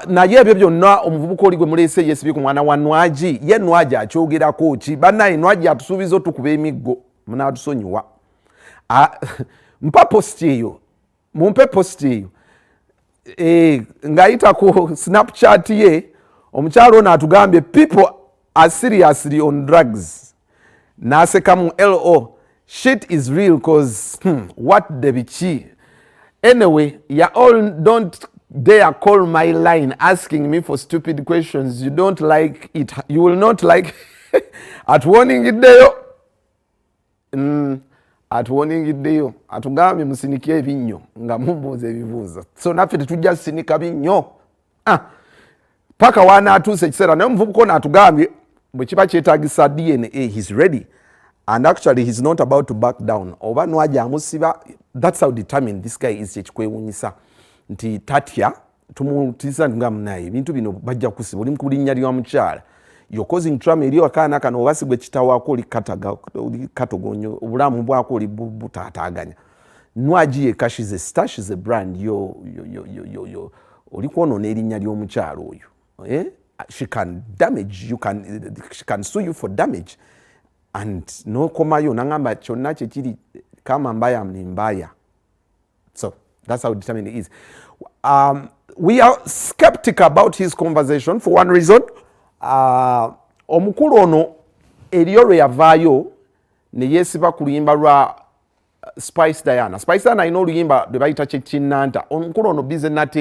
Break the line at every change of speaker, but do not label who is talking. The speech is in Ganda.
Naye ebyo byonna, omuvubuka oli gwe muleese yeesibye ku mwana wa Nwagi, ye Nwagi akyogerako ki? Bannaye, Nwagi atusuubiza otukuba emiggo, munaatusonyiwa. Mpa post eyo, mumpe post eyo. Ng'ayita ku Snapchat ye, omukyalo ono atugambye, "People are seriously on drugs," n'asekamu, "lo shit is real, 'cause what the biki. Anyway, ya all don't dare call my line asking me for stupid questions. You don't like it, you will not like." Atuwoningiddeyo, atuwoningiddeyo, atugambye musinike ebinnyo nga mumbuuza ebibuuzo. So naffe tetujja sinika binnyo, ah, paka wanaatuusa ekiseera. Naye omuvubuka ono atugambye bwe kiba kyetagisa DNA, he's ready, and actually he's not about to back down. Oba Nwagi amusiba, that's how determined this guy is. Kyekikwewunyisa nti tatya. Tumutiisa nti nga munaye, ebintu bino bajja kusiba, oli ku linnya lya mukyala, you're causing trauma eri akaana kano. Oba si gwe kitawako, oli katogonya obulamu bwako, oli butaataaganya. Nwagi yekka, she's a star, she's a brand. Yo oli kwonoona erinnya ly'omukyalo oyo, eh? She can damage you, she can sue you for damage and nokomayo nangamba kyonna kyekiri kama mbaya ni mbaya. So that's how determined he is. We are skeptical about his conversation for one reason. Omukulu ono eriyo lwe yavaayo ne yeesiba ku luyimba lwa Spice Diana. Spice Diana alina oluyimba lwe bayita Kyekinnanta. Omukulu ono bize nate.